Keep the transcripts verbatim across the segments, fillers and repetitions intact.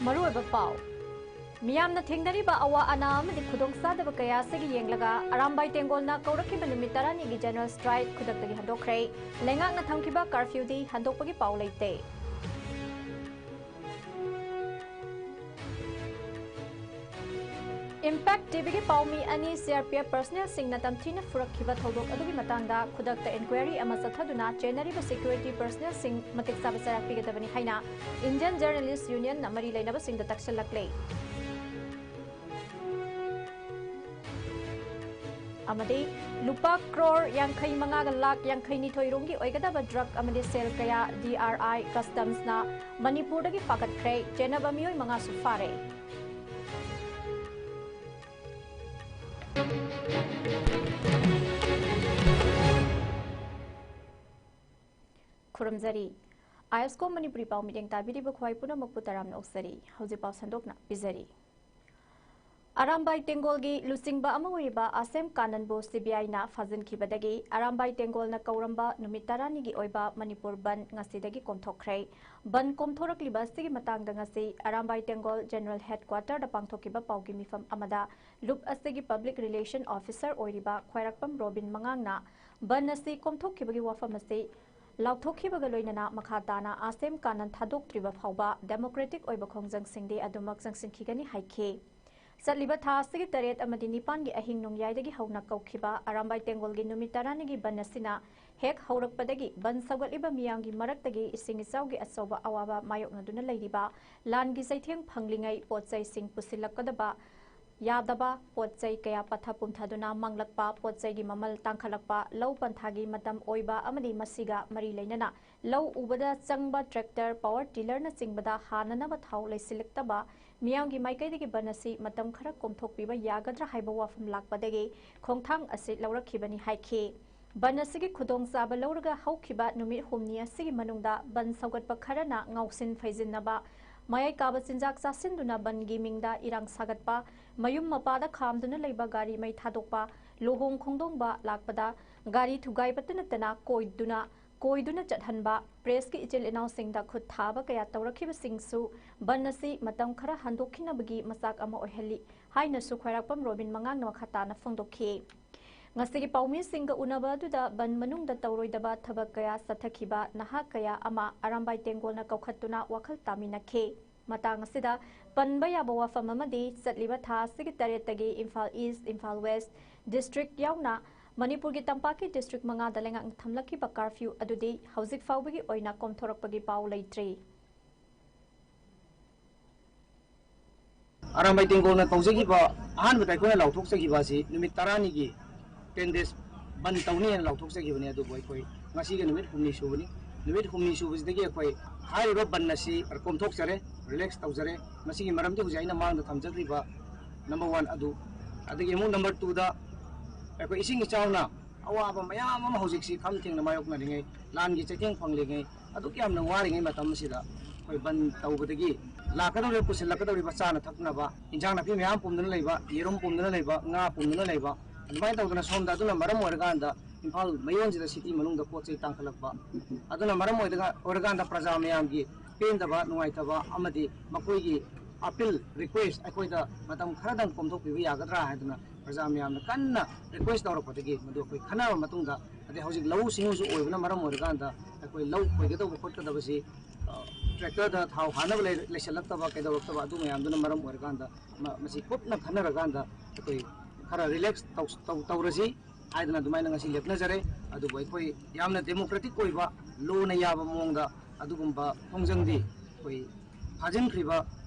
ꯃꯔꯨꯑꯣꯏꯕ ꯄꯥꯎ꯫ ꯃꯤꯌꯥꯝꯅ ꯊꯦꯡꯅꯔꯤꯕ ꯑꯋꯥ ꯑꯅꯥ ꯑꯃꯗꯤ ꯈꯨꯗꯣꯡꯆꯥꯗꯕ ꯀꯌꯥ ꯑꯁꯤꯒꯤ ꯌꯦꯡꯂꯒ ꯑꯔꯥꯝꯕꯥꯏ ꯇꯦꯡꯒꯣꯜꯅ ꯀꯧꯔꯛꯈꯤꯕ ꯅꯨꯃꯤꯠ ꯇꯔꯥꯅꯤꯒꯤ general strike ꯈꯨꯗꯛꯇꯒꯤ ꯍꯟꯗꯣꯛꯈ꯭ꯔꯦ꯫ ꯂꯩꯉꯥꯛꯅ ꯊꯝꯈꯤꯕ curfewꯗꯤ ꯍꯟꯗꯣꯛꯄꯒꯤ ꯄꯥꯎ ꯂꯩꯇꯦ꯫ Impact TVꯒꯤ ꯄꯥꯎꯃꯤ ꯑꯅꯤ CRPF personnelꯁꯤꯡꯅ ꯇꯝꯊꯤꯅ ꯐꯨꯔꯛꯈꯤꯕ ꯊꯧꯗꯣꯛ ꯑꯗꯨꯒꯤ ꯃꯇꯥꯡꯗ ꯈꯨꯗꯛꯇ inquiry ꯑꯃ ꯆꯠꯊꯗꯨꯅ ꯆꯦꯟꯅꯔꯤꯕ security personnelꯁꯤꯡ ꯃꯇꯤꯛ ꯆꯥꯕ ꯆꯩꯔꯥꯛ ꯄꯤꯒꯗꯕꯅꯤ ꯍꯥꯏꯅ Indian Journalist Unionꯅ ꯃꯔꯤ ꯂꯩꯅꯕꯁꯤꯡꯗ ꯇꯛꯁꯤꯜꯂꯛꯂꯦ꯫ ꯑꯃꯗꯤ ꯂꯨꯄꯥ ꯀ꯭ꯔꯣꯔ ꯌꯥꯡꯈꯩ ꯃꯉꯥꯒ ꯂꯥꯈ ꯌꯥꯡꯈꯩ ꯅꯤꯊꯣꯏ ꯔꯣꯝꯒꯤ ꯑꯣꯏꯒꯗꯕ drug ꯑꯃꯗꯤ ꯁꯦꯜ ꯀꯌꯥ DRI Customs ꯅ ꯃꯅꯤꯄꯨꯔꯗꯒꯤ ꯐꯥꯒꯠꯈ꯭ꯔꯦ꯫ ꯆꯦꯟꯅꯕ ꯃꯤꯑꯣꯏ ꯃꯉꯥꯁꯨ ꯐꯥꯔꯦ꯫ ꯈꯨꯔꯨꯝꯖꯔꯤ꯫ IOSCOM ꯃꯅꯤꯄꯨꯔꯤ ꯄꯥꯎ ꯃꯤꯠꯌꯦꯡ ꯇꯥꯕꯤꯔꯤꯕ ꯈ꯭ꯋꯥꯏ ꯄꯨꯝꯅꯃꯛꯄꯨ ꯇꯔꯥꯝꯅ ꯑꯣꯛꯆꯔꯤ꯫ ꯍꯧꯖꯤꯛ ꯄꯥꯎ ꯁꯟꯗꯣꯛꯅ ꯄꯤꯖꯔꯤ꯫ ꯑꯔꯥꯝꯕꯥꯏ ꯇꯦꯡꯒꯣꯜꯒꯤ ꯂꯨꯆꯤꯡꯕ ꯑꯃ ꯑꯣꯏꯔꯤꯕ ꯑꯁꯦꯝ ꯀꯥꯅꯟꯕꯨ CBIꯅ ꯐꯥꯖꯤꯟꯈꯤꯕꯗꯒꯤ ꯑꯔꯥꯝꯕꯥꯏ ꯇꯦꯡꯒꯣꯜꯅ ꯀꯧꯔꯝꯕ ꯅꯨꯃꯤꯠ ꯇꯔꯥꯅꯤꯒꯤ ꯑꯣꯏꯕ ꯃꯅꯤꯄꯨꯔ ꯕꯟꯗ ꯉꯁꯤꯗꯒꯤ ꯀꯣꯝꯊꯣꯛꯈ꯭ꯔꯦ꯫ ꯕꯟꯗ ꯀꯣꯝꯊꯣꯔꯛꯂꯤꯕ ꯑꯁꯤꯒꯤ ꯃꯇꯥꯡꯗ ꯉꯁꯤ ꯑꯔꯥꯝꯕꯥꯏ ꯇꯦꯡꯒꯣꯜ General Headquarterꯗ ꯄꯥꯡꯊꯣꯛꯈꯤꯕ ꯄꯥꯎꯒꯤ ꯃꯤꯐꯝ ꯑꯃꯗ ꯂꯨꯞ ꯑꯁꯤꯒꯤ Public Relation Officer ꯑꯣꯏꯔꯤꯕ ꯈ꯭ꯋꯥꯏꯔꯥꯛꯄꯝ ꯔꯣꯕꯤꯟ ꯃꯉꯥꯡꯅ ꯕꯟꯗ ꯑꯁꯤ ꯀꯣꯝꯊꯣꯛꯈꯤꯕꯒꯤ ꯋꯥꯐꯝ ꯑꯁꯤ ꯂꯥꯎꯊꯣꯛꯈꯤꯕꯒ ꯂꯣꯏꯅꯅ ꯃꯈꯥ ꯇꯥꯅ ꯑꯁꯦꯝ ꯀꯥꯅꯟ ꯊꯥꯗꯣꯛꯇ꯭ꯔꯤꯕ ꯐꯥꯎꯕ democratic ꯑꯣꯏꯕ ꯈꯣꯡꯖꯪꯁꯤꯡꯗꯤ ꯑꯗꯨꯃꯛ ꯆꯪꯁꯤꯟꯈꯤꯒꯅꯤ ꯍꯥꯏꯈꯤ꯫ ꯆꯠꯂꯤꯕ ꯊꯥ ꯑꯁꯤꯒꯤ ꯇꯔꯦꯠ ꯑꯃꯗꯤ ꯅꯤꯄꯥꯟꯒꯤ ꯑꯍꯤꯡ ꯅꯣꯡꯌꯥꯏꯗꯒꯤ ꯍꯧꯅ ꯀꯧꯈꯤꯕ ꯑꯔꯥꯝꯕꯥꯏ ꯇꯦꯡꯒꯣꯜꯒꯤ ꯅꯨꯃꯤꯠ ꯇꯔꯥꯅꯤꯒꯤ ꯕꯟꯗ ꯑꯁꯤꯅ ꯍꯦꯛ ꯍꯧꯔꯛꯄꯗꯒꯤ ꯕꯟꯗ ꯁꯧꯒꯠꯂꯤꯕ ꯃꯤꯌꯥꯝꯒꯤ ꯃꯔꯛꯇꯒꯤ ꯏꯁꯤꯡ ꯏꯆꯥꯎꯒꯤ ꯑꯆꯧꯕ ꯑꯋꯥꯕ ꯃꯥꯌꯣꯛꯅꯗꯨꯅ ꯂꯩꯔꯤꯕ ꯂꯥꯟꯒꯤ ꯆꯩꯊꯦꯡ ꯐꯪꯂꯤꯉꯩ ꯄꯣꯠ ꯆꯩꯁꯤꯡ ꯄꯨꯁꯤꯜꯂꯛꯀꯗꯕ ꯌꯥꯗꯕ, ꯄꯣꯠ ꯆꯩ ꯀꯌꯥ ꯄꯠꯊ ꯄꯨꯝꯊꯗꯨꯅ ꯃꯥꯡꯂꯛꯄ, ꯄꯣꯠ ꯆꯩꯒꯤ ꯃꯃꯜ ꯇꯥꯡꯈꯠꯂꯛꯄ, ꯂꯧ ꯄꯟꯊꯥꯒꯤ ꯃꯇꯝ ꯑꯣꯏꯕ ꯑꯃꯗꯤ ꯃꯁꯤꯒ ꯃꯔꯤ ꯂꯩꯅꯅ ꯂꯧ ꯎꯕꯗ ꯆꯪꯕ tractor, power tillerꯅꯆꯤꯡꯕꯗ ꯍꯥꯟꯅꯅꯕ ꯊꯥꯎ ꯂꯩꯁꯤꯜꯂꯛꯇꯕ ꯃꯤꯌꯥꯝꯒꯤ ꯃꯥꯏꯀꯩꯗꯒꯤ ꯕꯟꯗ ꯑꯁꯤ ꯃꯇꯝ ꯈꯔ ꯀꯣꯝꯊꯣꯛꯄꯤꯕ ꯌꯥꯒꯗ꯭ꯔꯥ ꯍꯥꯏꯕ ꯋꯥꯐꯝ ꯂꯥꯛꯄꯗꯒꯤ ꯈꯣꯡꯊꯥꯡ ꯑꯁꯤ ꯂꯧꯔꯛꯈꯤꯕꯅꯤ ꯍꯥꯏꯈꯤ꯫ ꯕꯟꯗ ꯑꯁꯤꯒꯤ ꯈꯨꯗꯣꯡꯆꯥꯕ ꯂꯧꯔꯒ ꯍꯧꯈꯤꯕ ꯅꯨꯃꯤꯠ ꯍꯨꯝꯅꯤ ꯑꯁꯤꯒꯤ ꯃꯅꯨꯡꯗ ꯕꯟꯗ ꯁꯧꯒꯠꯄ ꯈꯔꯅ ꯉꯥꯎꯁꯤꯟ ꯐꯩꯖꯤꯟꯅꯕ, ꯃꯌꯥꯏ ꯀꯥꯕ ꯆꯤꯟꯖꯥꯛ ꯆꯥꯁꯤꯟꯗꯨꯅ ꯕꯟꯗꯒꯤ ꯃꯤꯡꯗ ꯏꯔꯥꯡ ꯁꯥꯒꯠꯄ, ꯃꯌꯨꯝ ꯃꯄꯥꯗ ꯈꯥꯝꯗꯨꯅ ꯂꯩꯕ ꯒꯥꯔꯤ ꯃꯩ ꯊꯥꯗꯣꯛꯄ, ꯂꯨꯍꯣꯡ ꯈꯣꯡꯗꯣꯡꯕ ꯂꯥꯛꯄꯗ ꯒꯥꯔꯤ ꯊꯨꯒꯥꯏꯕꯇ ꯅꯠꯇꯅ ꯀꯣꯏꯗꯨꯅ ꯀꯣꯏꯗꯨꯅ ꯆꯠꯍꯟꯕ, ꯄ꯭ꯔꯦꯁꯀꯤ ꯏꯆꯤꯜ ꯏꯅꯥꯎꯁꯤꯡꯗ ꯈꯨꯠ ꯊꯥꯕ ꯀꯌꯥ ꯇꯧꯔꯛꯈꯤꯕꯁꯤꯡꯁꯨ ꯕꯟ ꯑꯁꯤ ꯃꯇꯝ ꯈꯔ ꯍꯟꯗꯣꯛꯈꯤꯅꯕꯒꯤ ꯃꯆꯥꯛ ꯑꯃ ꯑꯣꯏꯍꯜꯂꯤ ꯍꯥꯏꯅꯁꯨ ꯈ꯭ꯋꯥꯏꯔꯥꯛꯄꯝ ꯔꯣꯕꯤꯟ ꯃꯉꯥꯡꯅ ꯃꯈꯥ ꯇꯥꯅ ꯐꯣꯡꯗꯣꯛꯈꯤ꯫ ꯉꯁꯤꯒꯤ ꯄꯥꯎꯃꯤꯁꯤꯡꯒ ꯎꯅꯕ ꯑꯗꯨꯗ ꯕꯟ ꯃꯅꯨꯡꯗ ꯇꯧꯔꯣꯏꯗꯕ ꯊꯕꯛ ꯀꯌꯥ ꯆꯠꯊꯈꯤꯕ ꯅꯍꯥ ꯀꯌꯥ ꯑꯃ ꯑꯔꯥꯝꯕꯥꯏ ꯇꯦꯡꯒꯣꯜꯅ ꯀꯧꯈꯠꯇꯨꯅ ꯋꯥꯈꯜ ꯇꯥꯃꯤꯟꯅꯈꯤ꯫ ꯃꯇꯥꯡ ꯑꯁꯤꯗ ꯄꯟꯕ ꯌꯥꯕ ꯋꯥꯐꯝ ꯑꯃꯗꯤ ꯆꯠꯂꯤꯕ ꯊꯥ ꯑꯁꯤꯒꯤ ꯇꯔꯦꯠꯇꯒꯤ ꯏꯝꯐꯥꯜ ꯏꯁ, ꯏꯝꯐꯥꯜ ꯋꯦꯁ ꯗꯤꯁꯇ꯭ꯔꯤꯛ ꯌꯥꯎꯅ ꯃꯅꯤꯄꯨꯔꯒꯤ ꯇꯝꯄꯥꯛꯀꯤ ꯗꯤꯁꯇ꯭ꯔꯤꯛ ꯃꯉꯥꯗ ꯂꯩꯉꯥꯛꯅ ꯊꯝꯂꯛꯈꯤꯕ ꯀꯥꯔꯐ꯭ꯌꯨ ꯑꯗꯨꯗꯤ ꯍꯧꯖꯤꯛ ꯐꯥꯎꯕꯒꯤ ꯑꯣꯏꯅ ꯀꯣꯝꯊꯣꯔꯛꯄꯒꯤ ꯄꯥꯎ ꯂꯩꯇ꯭ꯔꯤ꯫ ꯑꯔꯥꯝꯕꯥꯏ ꯇꯦꯡꯒꯣꯜꯅ ꯇꯧꯖꯈꯤꯕ, ꯑꯍꯥꯟꯕꯗ ꯑꯩꯈꯣꯏꯅ ꯂꯥꯎꯊꯣꯛꯆꯈꯤꯕ ꯑꯁꯤ ꯅꯨꯃꯤꯠ ꯇꯔꯥꯅꯤꯒꯤ, ten days ꯕꯟ ꯇꯧꯅꯤ ꯍꯥꯏꯅ ꯂꯥꯎꯊꯣꯛꯆꯈꯤꯕꯅꯤ꯫ ꯑꯗꯨꯕꯨ ꯑꯩꯈꯣꯏ ꯉꯁꯤꯒ ꯅꯨꯃꯤꯠ ꯍꯨꯝꯅꯤ ꯁꯨꯕꯅꯤ꯫ ꯅꯨꯃꯤꯠ ꯍꯨꯝꯅꯤ ꯁꯨꯕꯁꯤꯗꯒꯤ ꯑꯩꯈꯣꯏ ꯍꯥꯏꯔꯤꯕ ꯕꯟ ꯑꯁꯤ ꯀꯣꯝꯊꯣꯛꯆꯔꯦ, ꯔꯤꯂꯦꯛꯁ ꯇꯧꯖꯔꯦ꯫ ꯃꯁꯤꯒꯤ ꯃꯔꯝꯗꯤ ꯍꯧꯖꯤꯛ ꯑꯩꯅ ꯃꯥꯡꯗ ꯊꯝꯖꯈ꯭ꯔꯤꯕ number one ꯑꯗꯨ, ꯑꯗꯒꯤ ꯑꯃꯨꯛ number twoꯗ ꯑꯩꯈꯣꯏ ꯏꯁꯤꯡ ꯏꯆꯥꯎꯅ ꯑꯋꯥꯕ ꯃꯌꯥꯝ ꯑꯃ ꯍꯧꯖꯤꯛꯁꯤ ꯈꯝ ꯊꯦꯡꯅ ꯃꯥꯌꯣꯛꯅꯔꯤꯉꯩ, ꯂꯥꯟꯒꯤ ꯆꯩꯊꯦꯡ ꯐꯪꯂꯤꯉꯩ, ꯑꯗꯨꯛ ꯌꯥꯝꯅ ꯋꯥꯔꯤꯉꯩ ꯃꯇꯝ ꯑꯁꯤꯗ ꯑꯩꯈꯣꯏ ꯕꯟ ꯇꯧꯕꯗꯒꯤ ꯂꯥꯛꯀꯗꯧꯔꯤꯕ, ꯄꯨꯁꯤꯜꯂꯛꯀꯗꯧꯔꯤꯕ ꯆꯥꯅ ꯊꯛꯅꯕ, ꯏꯟꯖꯥꯡ ꯅꯥꯄꯤ ꯃꯌꯥꯝ ꯄꯨꯝꯗꯨꯅ ꯂꯩꯕ, ꯌꯦꯔꯨꯝ ꯄꯨꯝꯗꯨꯅ ꯂꯩꯕ, ꯉꯥ ꯄꯨꯝꯗꯨꯅ ꯂꯩꯕ, ꯑꯗꯨꯃꯥꯏꯅ ꯇꯧꯗꯅ ꯁꯣꯝꯗ, ꯑꯗꯨꯅ ꯃꯔꯝ ꯑꯣꯏꯔꯀꯥꯟꯗ ꯏꯝꯐꯥꯜ ꯃꯌꯣꯟꯁꯤꯗ, ꯁꯤꯇꯤ ꯃꯅꯨꯡꯗ ꯄꯣꯠ ꯆꯩ ꯇꯥꯡꯈꯠꯂꯛꯄ, ꯑꯗꯨꯅ ꯃꯔꯝ ꯑꯣꯏꯔꯒ, ꯑꯣꯏꯔꯀꯥꯟꯗ ꯄ꯭ꯔꯖꯥ ꯃꯌꯥꯝꯒꯤ ꯄꯦꯟꯗꯕ, ꯅꯨꯡꯉꯥꯏꯇꯕ ꯑꯃꯗꯤ ꯃꯈꯣꯏꯒꯤ ꯑꯄꯤꯜ, ꯔꯤꯀ꯭ꯋꯦꯁ ꯑꯩꯈꯣꯏꯗ ꯃꯇꯝ ꯈꯔꯗꯪ ꯀꯣꯝꯊꯣꯛꯄꯤꯕ ꯌꯥꯒꯗ꯭ꯔꯥ ꯍꯥꯏꯗꯨꯅ ꯄ꯭ꯔꯖꯥ ꯃꯌꯥꯝꯅ ꯀꯟꯅ ꯔꯤꯀ꯭ꯋꯦꯁ ꯇꯧꯔꯛꯄꯗꯒꯤ ꯃꯗꯨ ꯑꯩꯈꯣꯏ ꯈꯟꯅꯔꯕ ꯃꯇꯨꯡꯗ, ꯑꯗꯩ ꯍꯧꯖꯤꯛ ꯂꯧꯎ ꯁꯤꯡꯎꯁꯨ ꯑꯣꯏꯕꯅ ꯃꯔꯝ ꯑꯣꯏꯔꯀꯥꯟꯗ ꯑꯩꯈꯣꯏ ꯂꯧ ꯈꯣꯏꯒꯗꯧꯕ ꯈꯣꯠꯀꯗꯕꯁꯤ, ꯑ, ꯇ꯭ꯔꯦꯛꯇꯔꯗ ꯊꯥꯎ ꯍꯥꯟꯅꯕ ꯂꯩ-, ꯂꯩꯁꯜꯂꯛꯇꯕ, ꯀꯩꯗꯧꯔꯛꯇꯕ, ꯑꯗꯨ ꯃꯌꯥꯝꯗꯨꯅ ꯃꯔꯝ ꯑꯣꯏꯔꯀꯥꯟꯗ ꯃ-, ꯃꯁꯤ ꯀꯨꯞꯅ ꯈꯟꯅꯔꯀꯥꯟꯗ ꯑꯩꯈꯣꯏ ꯈꯔ ꯔꯤꯂꯦꯛꯁ ꯇꯧ-, ꯇꯧ-, ꯇꯧꯔꯁꯤ ꯍꯥꯏꯗꯅ ꯑꯗꯨꯃꯥꯏꯅ ꯉꯁꯤ ꯂꯦꯞꯅꯖꯔꯦ꯫ ꯑꯗꯨꯕꯨ ꯑꯩꯈꯣꯏ ꯌꯥꯝꯅ ꯗꯦꯃꯣꯀ꯭ꯔꯦꯇꯤꯛ ꯑꯣꯏꯕ, ꯂꯣꯅ ꯌꯥꯕ ꯃꯑꯣꯡꯗ ꯑꯗꯨꯒꯨꯝꯕ ꯈꯣꯡꯖꯪꯗꯤ ꯑꯩꯈꯣꯏ ꯊꯥꯖꯤꯟꯈ꯭ꯔꯤꯕ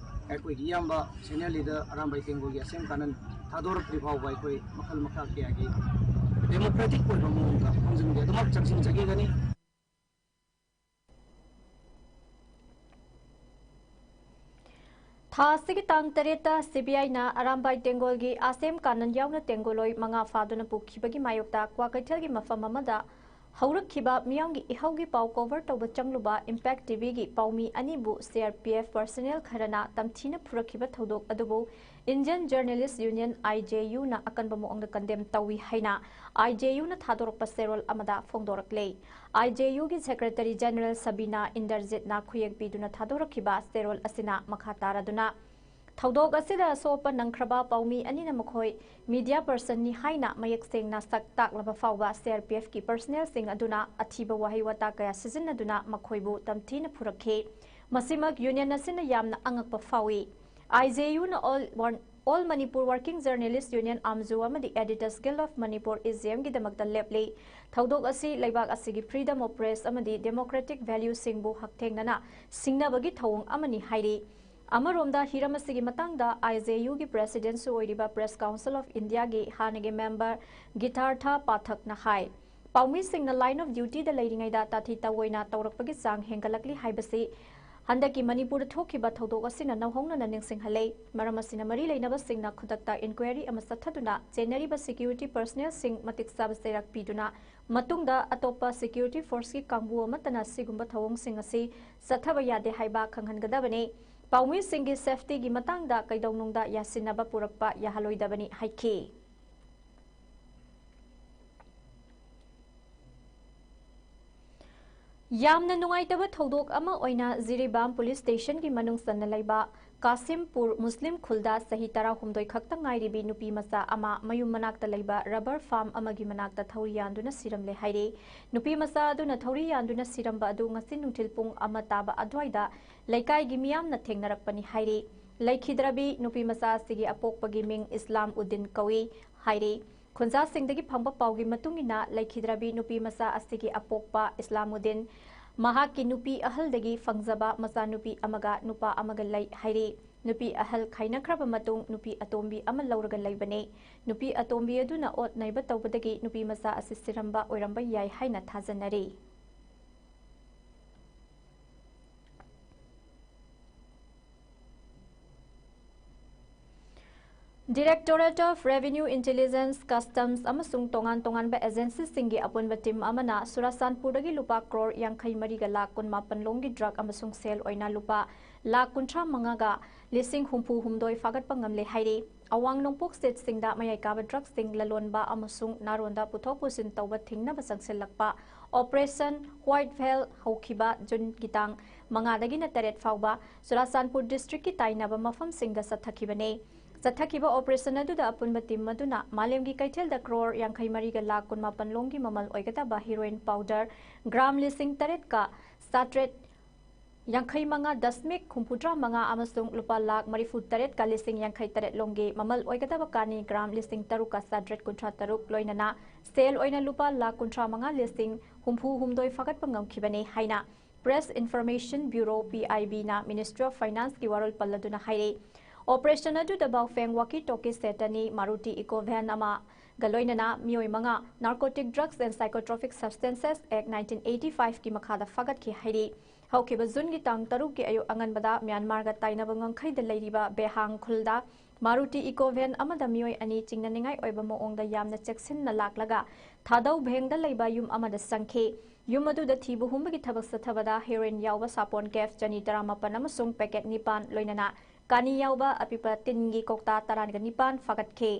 ꯑꯩꯈꯣꯏꯒꯤ ꯏꯌꯥꯝꯕ ꯁꯦꯅꯤꯌꯔ ꯂꯤꯗꯔ ꯑꯔꯥꯝꯕꯥꯏ ꯇꯦꯡꯒꯣꯜꯒꯤ ꯑꯁꯦꯝ ꯀꯥꯅꯟ ꯊꯥꯗꯣꯔꯛꯇ꯭ꯔꯤ ꯐꯥꯎꯕ ꯑꯩꯈꯣꯏ ꯃꯈꯜ ꯃꯈꯥ ꯀꯌꯥꯒꯤ ꯗꯦꯃꯣꯀ꯭ꯔꯦꯇꯤꯛ ꯑꯣꯏꯕ ꯃꯑꯣꯡꯗ ꯈꯣꯡꯖꯪꯗꯤ ꯑꯗꯨꯃꯛ ꯆꯪꯁꯤꯟꯖꯈꯤꯒꯅꯤ꯫ ꯊꯥ ꯑꯁꯤꯒꯤ ꯇꯥꯡ ꯇꯔꯦꯠꯇ ꯁꯤꯕꯤꯑꯥꯏꯅ ꯑꯔꯥꯝꯕꯥꯏ ꯇꯦꯡꯒꯣꯜꯒꯤ ꯑꯁꯦꯝ ꯀꯥꯅꯟ ꯌꯥꯎꯅ ꯇꯦꯡꯒꯣꯜꯂꯣꯏ ꯃꯉꯥ ꯐꯥꯗꯨꯅ ꯄꯨꯈꯤꯕꯒꯤ ꯃꯥꯌꯣꯛꯇ ꯀ꯭ꯋꯥꯀꯩꯊꯦꯜꯒꯤ ꯃꯐꯝ ꯑꯃꯗ ꯍꯧꯔꯛꯈꯤꯕ ꯃꯤꯌꯥꯝꯒꯤ ꯏꯍꯧꯒꯤ ꯄꯥꯎ ꯀꯣꯚꯔ ꯇꯧꯕ ꯆꯪꯂꯨꯕ ꯏꯝꯄꯦꯛ ꯇꯤꯚꯤꯒꯤ ꯄꯥꯎꯃꯤ ꯑꯅꯤꯕꯨ C R P F personal ꯈꯔꯅ ꯇꯝꯊꯤꯅ ꯐꯨꯔꯛꯈꯤꯕ ꯊꯧꯗꯣꯛ ꯑꯗꯨꯕꯨ Indian Journalist Union, I J U ꯅ ꯑꯀꯟꯕ ꯃꯑꯣꯡꯗ condemn ꯇꯧꯏ ꯍꯥꯏꯅ I J U ꯅ ꯊꯥꯗꯣꯔꯛꯄ ꯆꯦꯔꯣꯜ ꯑꯃꯗ ꯐꯣꯡꯗꯣꯔꯛꯂꯦ꯫ I J U ꯒꯤ Secretary General ꯁꯕꯤꯅꯥ ꯏꯟꯗꯔꯖꯤꯠꯅ ꯈꯨꯌꯦꯡ ꯄꯤꯗꯨꯅ ꯊꯥꯗꯣꯔꯛꯈꯤꯕ ꯆꯦꯔꯣꯜ ꯑꯁꯤꯅ ꯃꯈꯥ ꯇꯥꯔꯗꯨꯅ, ꯊꯧꯗꯣꯛ ꯑꯁꯤꯗ ꯑꯁꯣꯛꯄ ꯅꯪꯈ꯭ꯔꯕ ꯄꯥꯎꯃꯤ ꯑꯅꯤꯅ ꯃꯈꯣꯏ media person ꯅꯤ ꯍꯥꯏꯅ ꯃꯌꯦꯛ ꯁꯦꯡꯅ ꯁꯛ ꯇꯥꯛꯂꯕ ꯐꯥꯎꯕ C R P F ꯀꯤ personnel ꯁꯤꯡ ꯑꯗꯨꯅ ꯑꯊꯤꯕ ꯋꯥꯍꯩ ꯋꯥꯇꯥ ꯀꯌꯥ ꯁꯤꯖꯤꯟꯅꯗꯨꯅ ꯃꯈꯣꯏꯕꯨ ꯇꯝꯊꯤꯅ ꯐꯨꯔꯛꯈꯤ꯫ ꯃꯁꯤꯃꯛ union ꯑꯁꯤꯅ ꯌꯥꯝꯅ ꯑꯉꯛꯄ ꯐꯥꯎꯏ꯫ I J U ꯅ All One-, All Manipur Working Journalist Union, AMJU, ꯑꯃꯗꯤ Editors Guild of Manipur, A G M ꯒꯤꯗꯃꯛꯇ ꯂꯦꯞꯂꯤ꯫ ꯊꯧꯗꯣꯛ ꯑꯁꯤ ꯂꯩꯕꯥꯛ ꯑꯁꯤꯒꯤ freedom of press ꯑꯃꯗꯤ democratic value ꯁꯤꯡꯕꯨ ꯍꯛꯊꯦꯡꯅꯅ ꯁꯤꯡꯅꯕꯒꯤ ꯊꯧꯑꯣꯡ ꯑꯃꯅꯤ ꯍꯥꯏꯔꯤ꯫ ꯑꯃꯔꯣꯝꯗ ꯍꯤꯔꯝ ꯑꯁꯤꯒꯤ ꯃꯇꯥꯡꯗ I J U ꯒꯤ president ꯁꯨ ꯑꯣꯏꯔꯤꯕ Press Council of India ꯒꯤ ꯍꯥꯟꯅꯒꯤ member ꯒꯤꯇꯥꯔꯊ ꯄꯥꯊꯛꯅ high, ꯄꯥꯎꯃꯤꯁꯤꯡꯅ line of duty ꯗ ꯂꯩꯔꯤꯉꯩꯗ ꯇꯥꯊꯤ ꯇꯧꯑꯣꯏꯅ ꯇꯧꯔꯛꯄꯒꯤ ꯆꯥꯡ ꯍꯦꯟꯒꯠꯂꯛꯂꯤ ꯍꯥꯏꯕꯁꯤ ꯍꯟꯗꯛꯀꯤ ꯃꯅꯤꯄꯨꯔꯗ ꯊꯣꯛꯈꯤꯕ ꯊꯧꯗꯣꯛ ꯑꯁꯤꯅ ꯅꯧꯍꯧꯅꯅ ꯅꯤꯡꯁꯤꯡꯍꯜꯂꯦ꯫ ꯃꯔꯝ ꯑꯁꯤꯅ ꯃꯔꯤ ꯂꯩꯅꯕꯁꯤꯡꯅ ꯈꯨꯗꯛꯇ inquiry ꯑꯃ ꯆꯠꯊꯗꯨꯅ ꯆꯦꯟꯅꯔꯤꯕ security personnel ꯁꯤꯡ ꯃꯇꯤꯛ ꯆꯥꯕ ꯆꯩꯔꯥꯛ ꯄꯤꯗꯨꯅ ꯃꯇꯨꯡꯗ ꯑꯇꯣꯞꯄ security force ꯀꯤ ꯀꯥꯡꯕꯨ ꯑꯃꯠꯇꯅ ꯁꯤꯒꯨꯝꯕ ꯊꯧꯑꯣꯡꯁꯤꯡ ꯑꯁꯤ ꯆꯠꯊꯕ ꯌꯥꯗꯦ ꯍꯥꯏꯕ ꯈꯪꯍꯟꯒꯗꯕꯅꯤ꯫ ꯄꯥꯎꯃꯤꯁꯤꯡꯒꯤ safety ꯒꯤ ꯃꯇꯥꯡꯗ ꯀꯩꯗꯧꯅꯨꯡꯗ ꯌꯥꯁꯤꯟꯅꯕ ꯄꯨꯔꯛꯄ ꯌꯥꯍꯜꯂꯣꯏꯗꯕꯅꯤ ꯍꯥꯏꯈꯤ꯫ ꯌꯥꯝꯅ ꯅꯨꯡꯉꯥꯏꯇꯕ ꯊꯧꯗꯣꯛ ꯑꯃ ꯑꯣꯏꯅ ꯖꯤꯔꯤꯕꯥꯝ police station ꯒꯤ ꯃꯅꯨꯡ ꯆꯟꯅ ꯂꯩꯕ ꯀꯥꯁꯤꯝꯄꯨꯔ ꯃꯨꯁꯂꯤꯝ ꯈꯨꯜꯗ ꯆꯍꯤ ꯇꯔꯥꯍꯨꯝꯗꯣꯏ ꯈꯛꯇ ꯉꯥꯏꯔꯤꯕꯤ ꯅꯨꯄꯤ ꯃꯆꯥ ꯑꯃ ꯃꯌꯨꯝ ꯃꯅꯥꯛꯇ ꯂꯩꯕ rubber farm ꯑꯃꯒꯤ ꯃꯅꯥꯛꯇ ꯊꯧꯔꯤ ꯌꯥꯟꯗꯨꯅ ꯁꯤꯔꯝꯂꯦ ꯍꯥꯏꯔꯤ꯫ ꯅꯨꯄꯤ ꯃꯆꯥ ꯑꯗꯨꯅ ꯊꯧꯔꯤ ꯌꯥꯟꯗꯨꯅ ꯁꯤꯔꯝꯕ ꯑꯗꯨ ꯉꯁꯤ ꯅꯨꯡꯊꯤꯜ ꯄꯨꯡ ꯑꯃ ꯇꯥꯕ ꯑꯗꯨꯋꯥꯏꯗ ꯂꯩꯀꯥꯏꯒꯤ ꯃꯤꯌꯥꯝꯅ ꯊꯦꯡꯅꯔꯛꯄꯅꯤ ꯍꯥꯏꯔꯤ꯫ ꯂꯩꯈꯤꯗ꯭ꯔꯕꯤ ꯅꯨꯄꯤ ꯃꯆꯥ ꯑꯁꯤꯒꯤ ꯑꯄꯣꯛꯄꯒꯤ ꯃꯤꯡ ꯏꯁꯂꯥꯝ ꯎꯗꯤꯟ ꯀꯧꯏ ꯍꯥꯏꯔꯤ꯫ ꯈꯨꯟꯖꯥꯁꯤꯡꯗꯒꯤ ꯐꯪꯕ ꯄꯥꯎꯒꯤ ꯃꯇꯨꯡ ꯏꯟꯅ, ꯂꯩꯈꯤꯗ꯭ꯔꯕꯤ ꯅꯨꯄꯤ ꯃꯆꯥ ꯑꯁꯤꯒꯤ ꯑꯄꯣꯛꯄ ꯏꯁꯂꯥꯃꯨꯗꯤꯟ ꯃꯍꯥꯛꯀꯤ ꯅꯨꯄꯤ ꯑꯍꯜꯗꯒꯤ ꯐꯪꯖꯕ ꯃꯆꯥꯅꯨꯄꯤ ꯑꯃꯒ ꯅꯨꯄꯥ ꯑꯃꯒ ꯂꯩ ꯍꯥꯏꯔꯤ꯫ ꯅꯨꯄꯤ ꯑꯍꯜ ꯈꯥꯏꯅꯈ꯭ꯔꯕ ꯃꯇꯨꯡ ꯅꯨꯄꯤ ꯑꯇꯣꯝꯕꯤ ꯑꯃ ꯂꯧꯔꯒ ꯂꯩꯕꯅꯤ꯫ ꯅꯨꯄꯤ ꯑꯇꯣꯝꯕꯤ ꯑꯗꯨꯅ ꯑꯣꯠ ꯅꯩꯕ ꯇꯧꯕꯗꯒꯤ ꯅꯨꯄꯤ ꯃꯆꯥ ꯑꯁꯤ ꯁꯤꯔꯝꯕ ꯑꯣꯏꯔꯝꯕ ꯌꯥꯏ ꯍꯥꯏꯅ ꯊꯥꯖꯅꯔꯤ꯫ Directorate of Revenue Intelligence, Customs ꯑꯃꯁꯨꯡ ꯇꯣꯉꯥꯟ ꯇꯣꯉꯥꯟꯕ agency ꯁꯤꯡꯒꯤ ꯑꯄꯨꯟꯕ team ꯑꯃꯅ ꯆꯨꯔꯥꯆꯥꯟꯄꯨꯔꯗꯒꯤ ꯂꯨꯄꯥ ꯀ꯭ꯔꯣꯔ ꯌꯥꯡꯈꯩ ꯃꯔꯤꯒ ꯂꯥꯈ ꯀꯨꯟꯃꯥꯄꯟ ꯂꯣꯝꯒꯤ drug ꯑꯃꯁꯨꯡ ꯁꯦꯜ ꯑꯣꯏꯅ ꯂꯨꯄꯥ ꯂꯥꯈ ꯀꯨꯟꯊ꯭ꯔꯥ ꯃꯉꯥꯒ ꯂꯤꯁꯤꯡ ꯍꯨꯝꯐꯨ ꯍꯨꯝꯗꯣꯏ ꯐꯥꯒꯠꯄ ꯉꯝꯂꯦ ꯍꯥꯏꯔꯤ꯫ ꯑꯋꯥꯡ ꯅꯣꯡꯄꯣꯛ ꯁ꯭ꯇꯦꯠꯁꯤꯡꯗ ꯃꯌꯥꯏ ꯀꯥꯕ ꯗ꯭ꯔꯒꯁꯤꯡ ꯂꯂꯣꯟꯕ ꯑꯃꯁꯨꯡ ꯅꯥꯔꯣꯟꯗ ꯄꯨꯊꯣꯛ ꯄꯨꯁꯤꯟ ꯇꯧꯕ ꯊꯤꯡꯅꯕ ꯆꯪꯁꯤꯜꯂꯛꯄ Operation White Whale ꯍꯧꯈꯤꯕ ꯖꯨꯟꯒꯤ ꯇꯥꯡ ꯃꯉꯥꯗꯒꯤꯅ ꯇꯔꯦꯠ ꯐꯥꯎꯕ ꯆꯨꯔꯥꯆꯥꯟꯄꯨꯔ ꯗꯤꯁꯇ꯭ꯔꯤꯛꯀꯤ ꯇꯥꯏꯅꯕ ꯃꯐꯝꯁꯤꯡꯗ ꯆꯠꯊꯈꯤꯕꯅꯤ꯫ ꯆꯠꯊꯈꯤꯕ operation ꯑꯗꯨꯗ ꯑꯄꯨꯟꯕ team ꯑꯗꯨꯅ ꯃꯥꯂꯦꯝꯒꯤ ꯀꯩꯊꯦꯜꯗ ꯀ꯭ꯔꯣꯔ ꯌꯥꯡꯈꯩ ꯃꯔꯤꯒ ꯂꯥꯈ ꯀꯨꯟꯃꯥꯄꯟ ꯂꯣꯝꯒꯤ ꯃꯃꯜ ꯑꯣꯏꯒꯗꯕ heroin powder gram ꯂꯤꯁꯤꯡ ꯇꯔꯦꯠꯀ ꯆꯥꯇ꯭ꯔꯦꯠ ꯌꯥꯡꯈꯩ ꯃꯉꯥ ꯗꯁꯃꯤꯛ ꯍꯨꯝꯐꯨꯇꯔꯥ ꯃꯉꯥ ꯑꯃꯁꯨꯡ ꯂꯨꯄꯥ ꯂꯥꯈ ꯃꯔꯤꯐꯨ ꯇꯔꯦꯠꯀ ꯂꯤꯁꯤꯡ ꯌꯥꯡꯈꯩ ꯇꯔꯦꯠ ꯂꯣꯝꯒꯤ ꯃꯃꯜ ꯑꯣꯏꯒꯗꯕ ꯀꯥꯅꯤ gram ꯂꯤꯁꯤꯡ ꯇꯔꯨꯛꯀ ꯆꯥꯇ꯭ꯔꯦꯠ ꯀꯨꯟꯊ꯭ꯔꯥ ꯇꯔꯨꯛ, ꯂꯣꯏꯅꯅ ꯁꯦꯜ ꯑꯣꯏꯅ ꯂꯨꯄꯥ ꯂꯥꯈ ꯀꯨꯟꯊ꯭ꯔꯥ ꯃꯉꯥ ꯂꯤꯁꯤꯡ ꯍꯨꯝꯐꯨ ꯍꯨꯝꯗꯣꯏ ꯐꯥꯒꯠꯄ ꯉꯝꯈꯤꯕꯅꯤ ꯍꯥꯏꯅ Press Information Bureau, P I B, ꯅ Ministry of Finance ꯀꯤ ꯋꯥꯔꯣꯜ ꯄꯜꯂꯗꯨꯅ ꯍꯥꯏꯔꯤ꯫ Operation ꯑꯗꯨꯗ ꯕꯥꯎꯐꯦꯡ walkie talkie set ꯑꯅꯤ, Maruti Eeco van ꯑꯃꯒ ꯂꯣꯏꯅꯅ ꯃꯤꯑꯣꯏ ꯃꯉꯥ Narcotic Drugs and Psychotropic Substances Act nineteen eighty-five ꯀꯤ ꯃꯈꯥꯗ ꯐꯥꯒꯠꯈꯤ ꯍꯥꯏꯔꯤ꯫ ꯍꯧꯈꯤꯕ ꯖꯨꯟꯒꯤ ꯇꯥꯡ ꯇꯔꯨꯛꯀꯤ ꯑꯌꯨꯛ ꯑꯉꯟꯕꯗ ꯃ꯭ꯌꯥꯟꯃꯥꯔꯒ ꯇꯥꯏꯅꯕ ꯉꯝꯈꯩꯗ ꯂꯩꯔꯤꯕ ꯕꯦꯍꯥꯡ ꯈꯨꯜꯗ Maruti Eeco van ꯑꯃꯗ ꯃꯤꯑꯣꯏ ꯑꯅꯤ ꯆꯤꯡꯅꯅꯤꯡꯉꯥꯏ ꯑꯣꯏꯕ ꯃꯑꯣꯡꯗ ꯌꯥꯝꯅ ꯆꯦꯛꯁꯤꯟꯅ ꯂꯥꯛꯂꯒ ꯊꯥꯗꯧ ꯚꯦꯡꯗ ꯂꯩꯕ ꯌꯨꯝ ꯑꯃꯗ ꯆꯪꯈꯤ꯫ ꯌꯨꯝ ꯑꯗꯨꯗ ꯊꯤꯕ ꯍꯨꯝꯕꯒꯤ ꯊꯕꯛ ꯆꯠꯊꯕꯗ heroin ꯌꯥꯎꯕ ꯁꯥꯄꯣꯟ case ꯆꯅꯤ ꯇꯔꯥꯃꯥꯄꯟ ꯑꯃꯁꯨꯡ packet ꯅꯤꯄꯥꯟ, ꯂꯣꯏꯅꯅ ꯀꯥꯅꯤ ꯌꯥꯎꯕ ꯑꯄꯤꯛꯄ ꯇꯤꯟꯒꯤ ꯀꯧꯇꯥ ꯇꯔꯥꯒ ꯅꯤꯄꯥꯟ ꯐꯥꯒꯠꯈꯤ꯫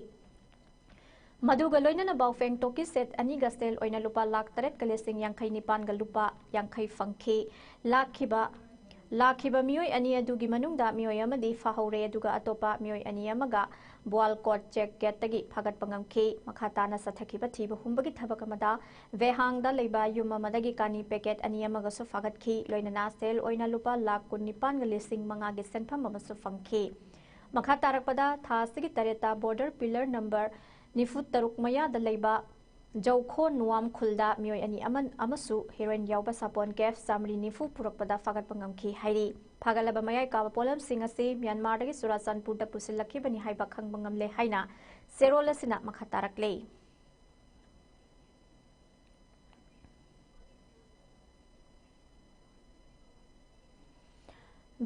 ꯃꯗꯨꯒ ꯂꯣꯏꯅꯅ ꯕꯥꯎꯐꯦꯡ talkie set ꯑꯅꯤꯒ ꯁꯦꯜ ꯑꯣꯏꯅ ꯂꯨꯄꯥ ꯂꯥꯈ ꯇꯔꯦꯠꯀ ꯂꯤꯁꯤꯡ ꯌꯥꯡꯈꯩ ꯅꯤꯄꯥꯟꯒ ꯂꯨꯄꯥ ꯌꯥꯡꯈꯩ ꯐꯪꯈꯤ꯫ ꯂꯥꯛꯈꯤꯕ, ꯂꯥꯛꯈꯤꯕ ꯃꯤꯑꯣꯏ ꯑꯅꯤ ꯑꯗꯨꯒꯤ ꯃꯅꯨꯡꯗ ꯃꯤꯑꯣꯏ ꯑꯃꯗꯤ ꯐꯥꯍꯧꯔꯦ, ꯑꯗꯨꯒ ꯑꯇꯣꯞꯄ ꯃꯤꯑꯣꯏ ꯑꯅꯤ ꯑꯃꯒ ꯕꯣꯜꯀꯣꯠ check gate ꯇꯒꯤ ꯐꯥꯒꯠꯄ ꯉꯝꯈꯤ꯫ ꯃꯈꯥ ꯇꯥꯅ ꯆꯠꯊꯈꯤꯕ ꯊꯤꯕ ꯍꯨꯝꯕꯒꯤ ꯊꯕꯛ ꯑꯃꯗ ꯚꯦꯍꯥꯡꯗ ꯂꯩꯕ ꯌꯨꯝ ꯑꯃꯗꯒꯤ ꯀꯥꯅꯤ packet ꯑꯅꯤ ꯑꯃꯒꯁꯨ ꯐꯥꯒꯠꯈꯤ, ꯂꯣꯏꯅꯅ ꯁꯦꯜ ꯑꯣꯏꯅ ꯂꯨꯄꯥ ꯂꯥꯈ ꯀꯨꯟꯅꯤꯄꯥꯟꯒ ꯂꯤꯁꯤꯡ ꯃꯉꯥꯒꯤ ꯁꯦꯟꯐꯝ ꯑꯃꯁꯨ ꯐꯪꯈꯤ꯫ ꯃꯈꯥ ꯇꯥꯔꯛꯄꯗ ꯊꯥ ꯑꯁꯤꯒꯤ ꯇꯔꯦꯠꯇ border pillar number ꯅꯤꯐꯨ ꯇꯔꯨꯛ ꯃꯌꯥꯗ ꯂꯩꯕ ꯖꯧꯈꯣ ꯅꯨꯋꯥꯝ ꯈꯨꯜꯗ ꯃꯤꯑꯣꯏ ꯑꯅꯤ ꯑꯃ ꯑꯃꯁꯨ heroin ꯌꯥꯎꯕ ꯁꯥꯄꯣꯟ case ꯆꯥꯃꯔꯤ ꯅꯤꯐꯨ ꯄꯨꯔꯛꯄꯗ ꯐꯥꯒꯠꯄ ꯉꯝꯈꯤ ꯍꯥꯏꯔꯤ꯫ ꯐꯥꯒꯠꯂꯕ ꯃꯌꯥꯏ ꯀꯥꯕ ꯄꯣꯠꯂꯝꯁꯤꯡ ꯑꯁꯤ ꯃ꯭ꯌꯥꯟꯃꯥꯔꯗꯒꯤ ꯆꯨꯔꯥꯆꯥꯟꯄꯨꯔꯗ ꯄꯨꯁꯤꯜꯂꯛꯈꯤꯕꯅꯤ ꯍꯥꯏꯕ ꯈꯪꯕ ꯉꯝꯂꯦ ꯍꯥꯏꯅ ꯆꯦꯔꯣꯜ ꯑꯁꯤꯅ ꯃꯈꯥ ꯇꯥꯔꯛꯂꯤ꯫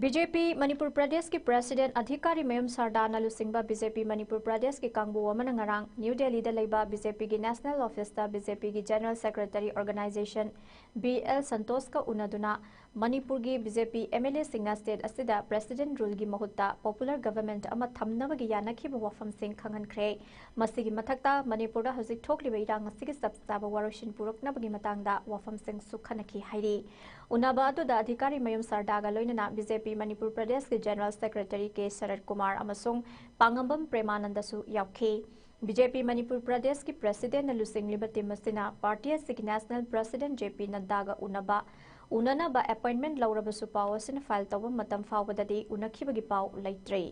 B J P ꯃꯅꯤꯄꯨꯔ ꯄ꯭ꯔꯗꯦꯁꯀꯤ president ꯑꯙꯤꯀꯥꯔꯤ ꯃꯌꯨꯝ ꯁꯔꯗꯥꯅ ꯂꯨꯆꯤꯡꯕ B J P ꯃꯅꯤꯄꯨꯔ ꯄ꯭ꯔꯗꯦꯁꯀꯤ ꯀꯥꯡꯕꯨ ꯑꯃꯅ ꯉꯔꯥꯡ ꯅ꯭ꯌꯨ ꯗꯦꯜꯂꯤꯗ ꯂꯩꯕ B J P ꯒꯤ national office ꯇ B J P ꯒꯤ general secretary organization B L ꯁꯟꯇꯣꯁꯀ ꯎꯅꯗꯨꯅ ꯃꯅꯤꯄꯨꯔꯒꯤ B J P M L ꯑꯦꯁꯤꯡꯅ ꯁ꯭ꯇꯦꯠ ꯑꯁꯤꯗ ꯄ꯭ꯔꯦꯁꯤꯗꯦꯟꯠ ꯔꯨꯜꯒꯤ ꯃꯍꯨꯠꯇ ꯄꯣꯄꯨꯂꯔ ꯒꯚꯔꯟꯃꯦꯟꯠ ꯑꯃ ꯊꯝꯅꯕꯒꯤ ꯌꯥꯅꯈꯤꯕ ꯋꯥꯐꯝꯁꯤꯡ ꯈꯪꯍꯟꯈ꯭ꯔꯦ꯫ ꯃꯁꯤꯒꯤ ꯃꯊꯛꯇ ꯃꯅꯤꯄꯨꯔꯗ ꯍꯧꯖꯤꯛ ꯊꯣꯛꯂꯤꯕ ꯏꯔꯥꯡ ꯑꯁꯤꯒꯤ ꯆꯞ ꯆꯥꯕ ꯋꯥꯔꯣꯏꯁꯤꯟ ꯄꯨꯔꯛꯅꯕꯒꯤ ꯃꯇꯥꯡꯗ ꯋꯥꯐꯝꯁꯤꯡꯁꯨ ꯈꯟꯅꯈꯤ ꯍꯥꯏꯔꯤ꯫ ꯎꯅꯕ ꯑꯗꯨꯗ ꯑꯙꯤꯀꯥꯔꯤ ꯃꯌꯨꯝ ꯁꯔꯗꯥꯒ ꯂꯣꯏꯅꯅ ꯕꯤ ꯖꯦ ꯄꯤ ꯃꯅꯤꯄꯨꯔ ꯄ꯭ꯔꯗꯦꯁꯀꯤ ꯖꯦꯅꯔꯦꯜ ꯁꯦꯀ꯭ꯔꯦꯇꯔꯤ ꯀꯦ ꯁꯔꯠ ꯀꯨꯃꯥꯔ ꯑꯃꯁꯨꯡ ꯄꯥꯉꯝꯕꯝ ꯄ꯭ꯔꯦꯃꯥꯅꯟꯗꯁꯨ ꯌꯥꯎꯈꯤ꯫ ꯕꯤ ꯖꯦ ꯄꯤ ꯃꯅꯤꯄꯨꯔ ꯄ꯭ꯔꯗꯦꯁꯀꯤ ꯄ꯭ꯔꯦꯁꯤꯗꯦꯟꯠꯅ ꯂꯨꯆꯤꯡꯂꯤꯕ ꯇꯤꯝ ꯑꯁꯤꯅ ꯄꯥꯔꯇꯤ ꯑꯁꯤꯒꯤ ꯅꯦꯁꯅꯦꯜ ꯄ꯭ꯔꯦꯁꯤꯗꯦꯟꯠ ꯖꯦ ꯄꯤ ꯅꯗ꯭ꯗꯥꯒ ꯎꯅꯕ, ꯎꯅꯅꯕ ꯑꯦꯄꯣꯏꯟꯠꯃꯦꯟꯠ ꯂꯧꯔꯕꯁꯨ ꯄꯥꯎ ꯑꯁꯤꯅ ꯐꯥꯏꯜ ꯇꯧꯕ ꯃꯇꯝ ꯐꯥꯎꯕꯗꯗꯤ ꯎꯅꯈꯤꯕꯒꯤ ꯄꯥꯎ ꯂꯩꯇ꯭ꯔꯤ꯫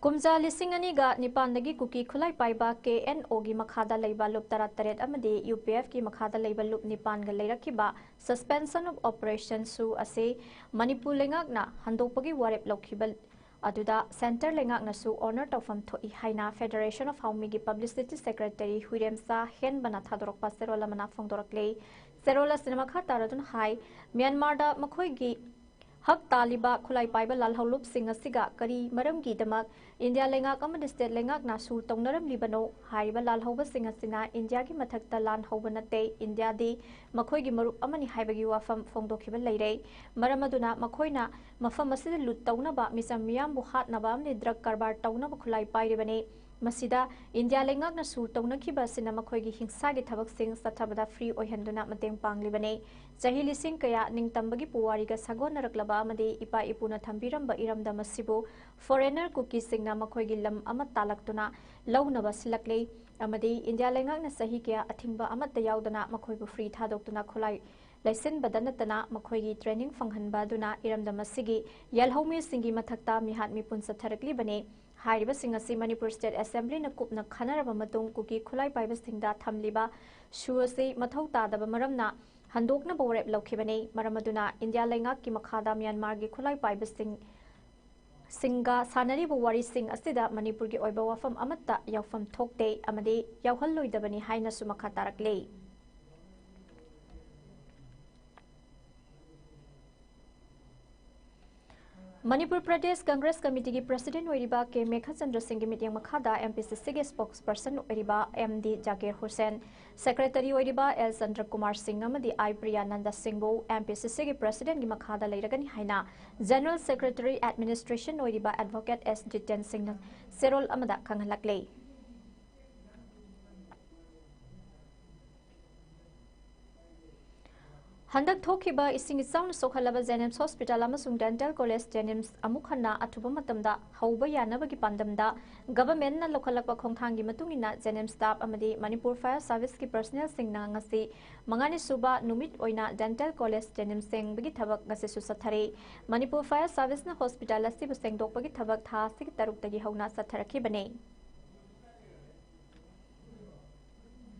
ꯀꯨꯝꯖꯥ ꯂꯤꯁꯤꯡ ꯑꯅꯤꯒ ꯅꯤꯄꯥꯟꯗꯒꯤ ꯀꯨꯀꯤ ꯈꯨꯠꯂꯥꯏ ꯄꯥꯏꯕ ꯀꯦ ꯑꯦꯟ ꯑꯣꯒꯤ ꯃꯈꯥꯗ ꯂꯩꯕ ꯂꯨꯞ ꯇꯔꯥꯇꯔꯦꯠ ꯑꯃꯗꯤ ꯌꯨ ꯄꯤ ꯑꯦꯐꯀꯤ ꯃꯈꯥꯗ ꯂꯩꯕ ꯂꯨꯞ ꯅꯤꯄꯥꯟꯒ ꯂꯩꯔꯛꯈꯤꯕ suspension of operation ꯁꯨ ꯑꯁꯤ ꯃꯅꯤꯄꯨꯔ ꯂꯩꯉꯥꯛꯅ ꯍꯟꯗꯣꯛꯄꯒꯤ ꯋꯥꯔꯦꯞ ꯂꯧꯈꯤꯕ ꯑꯗꯨꯗ ꯁꯦꯟꯇꯔ ꯂꯩꯉꯥꯛꯅꯁꯨ ꯑꯣꯅꯔ ꯇꯧꯐꯝ ꯊꯣꯛꯏ ꯍꯥꯏꯅ ꯐꯦꯗꯔꯦꯁꯟ ꯑꯣꯐ ꯍꯥꯎꯃꯤꯒꯤ ꯄꯕ꯭ꯂꯤꯁꯤꯇꯤ ꯁꯦꯀ꯭ꯔꯦꯇꯔꯤ ꯍꯨꯏꯔꯦꯝꯆꯥ ꯍꯦꯟꯕꯅ ꯊꯥꯗꯣꯔꯛꯄ ꯆꯦꯔꯣꯜ ꯑꯃꯅ ꯐꯣꯡꯗꯣꯔꯛꯂꯤ꯫ ꯆꯦꯔꯣꯜ ꯑꯁꯤꯅ ꯃꯈꯥ ꯇꯥꯔꯗꯨꯅ ꯍꯥꯏ, ꯃ꯭ꯌꯥꯟꯃꯥꯔꯗ ꯃꯈꯣꯏꯒꯤ ꯍꯛ ꯇꯥꯜꯂꯤꯕ ꯈꯨꯠꯂꯥꯏ ꯄꯥꯏꯕ ꯂꯥꯜꯍꯧꯂꯨꯞꯁꯤꯡ ꯑꯁꯤꯒ ꯀꯔꯤ ꯃꯔꯝꯒꯤꯗꯃꯛ ꯏꯟꯗꯤꯌꯥ ꯂꯩꯉꯥꯛ ꯑꯃꯗꯤ ꯁ꯭ꯇꯦꯠ ꯂꯩꯉꯥꯛꯅ ꯁꯨ ꯇꯧꯅꯔꯝꯂꯤꯕꯅꯣ? ꯍꯥꯏꯔꯤꯕ ꯂꯥꯜꯍꯧꯕꯁꯤꯡ ꯑꯁꯤꯅ ꯏꯟꯗꯤꯌꯥꯒꯤ ꯃꯊꯛꯇ ꯂꯥꯟ ꯍꯧꯕ ꯅꯠꯇꯦ, ꯏꯟꯗꯤꯌꯥꯗꯤ ꯃꯈꯣꯏꯒꯤ ꯃꯔꯨꯞ ꯑꯃꯅꯤ ꯍꯥꯏꯕꯒꯤ ꯋꯥꯐꯝ ꯐꯣꯡꯗꯣꯛꯈꯤꯕ ꯂꯩꯔꯦ꯫ ꯃꯔꯝ ꯑꯗꯨꯅ ꯃꯈꯣꯏꯅ ꯃꯐꯝ ꯑꯁꯤꯗ ꯂꯨꯠ ꯇꯧꯅꯕ, ꯃꯤꯆꯝ ꯃꯤꯌꯥꯝꯕꯨ ꯍꯥꯠꯅꯕ ꯑꯃꯗꯤ ꯗ꯭ꯔꯒ ꯀꯔꯕꯥꯔ ꯇꯧꯅꯕ ꯈꯨꯠꯂꯥꯏ ꯄꯥꯏꯔꯤꯕꯅꯤ꯫ ꯃꯁꯤꯗ ꯏꯟꯗꯤꯌꯥ ꯂꯩꯉꯥꯛꯅ ꯁꯨ ꯇꯧꯅꯈꯤꯕ ꯑꯁꯤꯅ ꯃꯈꯣꯏꯒꯤ ꯍꯤꯡꯁꯥꯒꯤ ꯊꯕꯛꯁꯤꯡ ꯆꯠꯊꯕꯗ ꯐ꯭ꯔꯤ ꯑꯣꯏꯍꯟꯗꯨꯅ ꯃꯇꯦꯡ ꯄꯥꯡꯂꯤꯕꯅꯤ꯫ ꯆꯍꯤ ꯂꯤꯁꯤꯡ ꯀꯌꯥ ꯅꯤꯡꯇꯝꯕꯒꯤ ꯄꯨꯋꯥꯔꯤꯒ ꯁꯥꯒꯣꯟꯅꯔꯛꯂꯕ ꯑꯃꯗꯤ ꯏꯄꯥ ꯏꯄꯨꯅ ꯊꯝꯕꯤꯔꯝꯕ ꯏꯔꯝꯗꯝ ꯑꯁꯤꯕꯨ ꯐꯣꯔꯦꯅꯔ ꯀꯨꯀꯤꯁꯤꯡꯅ ꯃꯈꯣꯏꯒꯤ ꯂꯝ ꯑꯃ ꯇꯥꯜꯂꯛꯇꯨꯅ ꯂꯧꯅꯕ ꯁꯤꯜꯂꯛꯂꯤ ꯑꯃꯗꯤ ꯏꯟꯗꯤꯌꯥ ꯂꯩꯉꯥꯛꯅ ꯆꯍꯤ ꯀꯌꯥ ꯑꯊꯤꯡꯕ ꯑꯃꯠꯇ ꯌꯥꯎꯗꯅ ꯃꯈꯣꯏꯕꯨ ꯐ꯭ꯔꯤ ꯊꯥꯗꯣꯛꯇꯨꯅ ꯈꯨꯠꯂꯥꯏ ꯂꯩꯁꯤꯟꯕꯗ ꯅꯠꯇꯅ ꯃꯈꯣꯏꯒꯤ ꯇ꯭ꯔꯦꯅꯤꯡ ꯐꯪꯍꯟꯕ ꯑꯗꯨꯅ ꯏꯔꯝꯗꯝ ꯑꯁꯤꯒꯤ ꯌꯦꯜꯍꯧꯃꯤꯁꯤꯡꯒꯤ ꯃꯊꯛꯇ ꯃꯤꯍꯥꯠ ꯃꯤꯄꯨꯟ ꯆꯠꯊꯔꯛꯂꯤꯕꯅꯤ꯫ ꯍꯥꯏꯔꯤꯕꯁꯤꯡ ꯑꯁꯤ ꯃꯅꯤꯄꯨꯔ ꯁ꯭ꯇꯦꯠ ꯑꯦꯁꯦꯝꯕ꯭ꯂꯤꯅ ꯀꯨꯞꯅ ꯈꯟꯅꯔꯕ ꯃꯇꯨꯡ ꯀꯨꯀꯤ ꯈꯨꯠꯂꯥꯏ ꯄꯥꯏꯕꯁꯤꯡꯗ ꯊꯝꯂꯤꯕ ꯁꯨ ꯑꯁꯤ ꯃꯊꯧ ꯇꯥꯗꯕ ꯃꯔꯝꯅ ꯍꯟꯗꯣꯛꯅꯕ ꯋꯥꯔꯦꯞ ꯂꯧꯈꯤꯕꯅꯤ꯫ ꯃꯔꯝ ꯑꯗꯨꯅ ꯏꯟꯗꯤꯌꯥ ꯂꯩꯉꯥꯛꯀꯤ ꯃꯈꯥꯗ ꯃ꯭ꯌꯥꯟꯃꯥꯔꯒꯤ ꯈꯨꯠꯂꯥꯏ ꯄꯥꯏꯕꯁꯤꯡ ꯁꯤꯡꯒ ꯁꯥꯟꯅꯔꯤꯕ ꯋꯥꯔꯤꯁꯤꯡ ꯑꯁꯤꯗ ꯃꯅꯤꯄꯨꯔꯒꯤ ꯑꯣꯏꯕ ꯋꯥꯐꯝ ꯑꯃꯠꯇ ꯌꯥꯎꯐꯝ ꯊꯣꯛꯇꯦ ꯑꯃꯗꯤ ꯌꯥꯎꯍꯜꯂꯣꯏꯗꯕꯅꯤ ꯍꯥꯏꯅꯁꯨ ꯃꯈꯥ ꯇꯥꯔꯛꯂꯤ꯫ ꯃꯅꯤꯄꯨꯔ ꯄ꯭ꯔꯗꯦꯁ ꯀꯪꯒ꯭ꯔꯦꯁ ꯀꯃꯤꯇꯤꯒꯤ ꯄ꯭ꯔꯁꯤꯗꯦꯟꯠ ꯑꯣꯏꯔꯤꯕ ꯀꯦ ꯃꯦꯘꯆꯟꯗ꯭ꯔ ꯁꯤꯡꯒꯤ ꯃꯤꯠꯌꯦꯡ ꯃꯈꯥꯗ ꯑꯦꯝ ꯄꯤ ꯁꯤ ꯁꯤꯒꯤ ꯁ꯭ꯄꯣꯛꯁꯄꯔꯁꯟ ꯑꯣꯏꯔꯤꯕ M D Zakir Hussain, secretary ꯑꯣꯏꯔꯤꯕ ꯑꯦꯜ ꯆꯟꯗ꯭ꯔ ꯀꯨꯃꯥꯔ ꯁꯤꯡ ꯑꯃꯗꯤ ꯑꯥꯏ ꯄ꯭ꯔꯤꯌꯥꯅꯟꯗ ꯁꯤꯡꯕꯨ ꯑꯦꯝ ꯄꯤ ꯁꯤ ꯁꯤꯒꯤ ꯄ꯭ꯔꯁꯤꯗꯦꯟꯠꯀꯤ ꯃꯈꯥꯗ ꯂꯩꯔꯒꯅꯤ ꯍꯥꯏꯅ ꯖꯦꯅꯔꯦꯜ ꯁꯦꯀ꯭ꯔꯦꯇꯔꯤ ꯑꯦꯗꯃꯤꯅꯤꯁꯇ꯭ꯔꯦꯁꯟ ꯑꯣꯏꯔꯤꯕ ꯑꯦꯗꯚꯣꯀꯦꯠ ꯑꯦꯁ ꯖꯤꯇꯦꯟ ꯁꯤꯡꯅ ꯆꯦꯔꯣꯜ ꯑꯃꯗ ꯈꯪꯍꯜꯂꯛꯂꯦ꯫ ꯍꯟꯗꯛ ꯊꯣꯛꯈꯤꯕ ꯏꯁꯤꯡ ꯏꯆꯥꯎꯅ ꯁꯣꯛꯍꯜꯂꯕ ꯖꯦꯅꯤꯝꯁ ꯍꯣꯁꯄꯤꯇꯥꯜ ꯑꯃꯁꯨꯡ ꯗꯦꯟꯇꯦꯜ ꯀꯣꯂꯦꯖ ꯖꯦꯅꯤꯝꯁ ꯑꯃꯨꯛ ꯍꯟꯅ ꯑꯊꯨꯕ ꯃꯇꯝꯗ ꯍꯧꯕ ꯌꯥꯅꯕꯒꯤ ꯄꯥꯟꯗꯝꯗ ꯒꯚꯔꯟꯃꯦꯟꯠꯅ ꯂꯧꯈꯠꯂꯛꯄ ꯈꯣꯡꯊꯥꯡꯒꯤ ꯃꯇꯨꯡ ꯏꯟꯅ ꯖꯦꯅꯤꯝꯁ ꯁ꯭ꯇꯥꯐ ꯑꯃꯗꯤ ꯃꯅꯤꯄꯨꯔ ꯐꯥꯌꯔ ꯁꯥꯔꯚꯤꯁꯀꯤ ꯄꯔꯁꯅꯦꯜꯁꯤꯡꯅ ꯉꯁꯤ ꯃꯉꯥꯅꯤ ꯁꯨꯕ ꯅꯨꯃꯤꯠ ꯑꯣꯏꯅ ꯗꯦꯟꯇꯦꯜ ꯀꯣꯂꯦꯖ ꯖꯦꯅꯤꯝꯁ ꯁꯦꯡꯕꯒꯤ ꯊꯕꯛ ꯉꯁꯤꯁꯨ ꯆꯠꯊꯔꯤ꯫ ꯃꯅꯤꯄꯨꯔ ꯐꯥꯌꯔ ꯁꯥꯔꯚꯤꯁꯅ ꯍꯣꯁꯄꯤꯇꯥꯜ ꯑꯁꯤꯕꯨ ꯁꯦꯡꯗꯣꯛꯄꯒꯤ ꯊꯕꯛ ꯊꯥ ꯑꯁꯤꯒꯤ ꯇꯔꯨꯛꯇꯒꯤ ꯍꯧꯅ ꯆꯠꯊꯔꯛꯈꯤꯕꯅꯤ꯫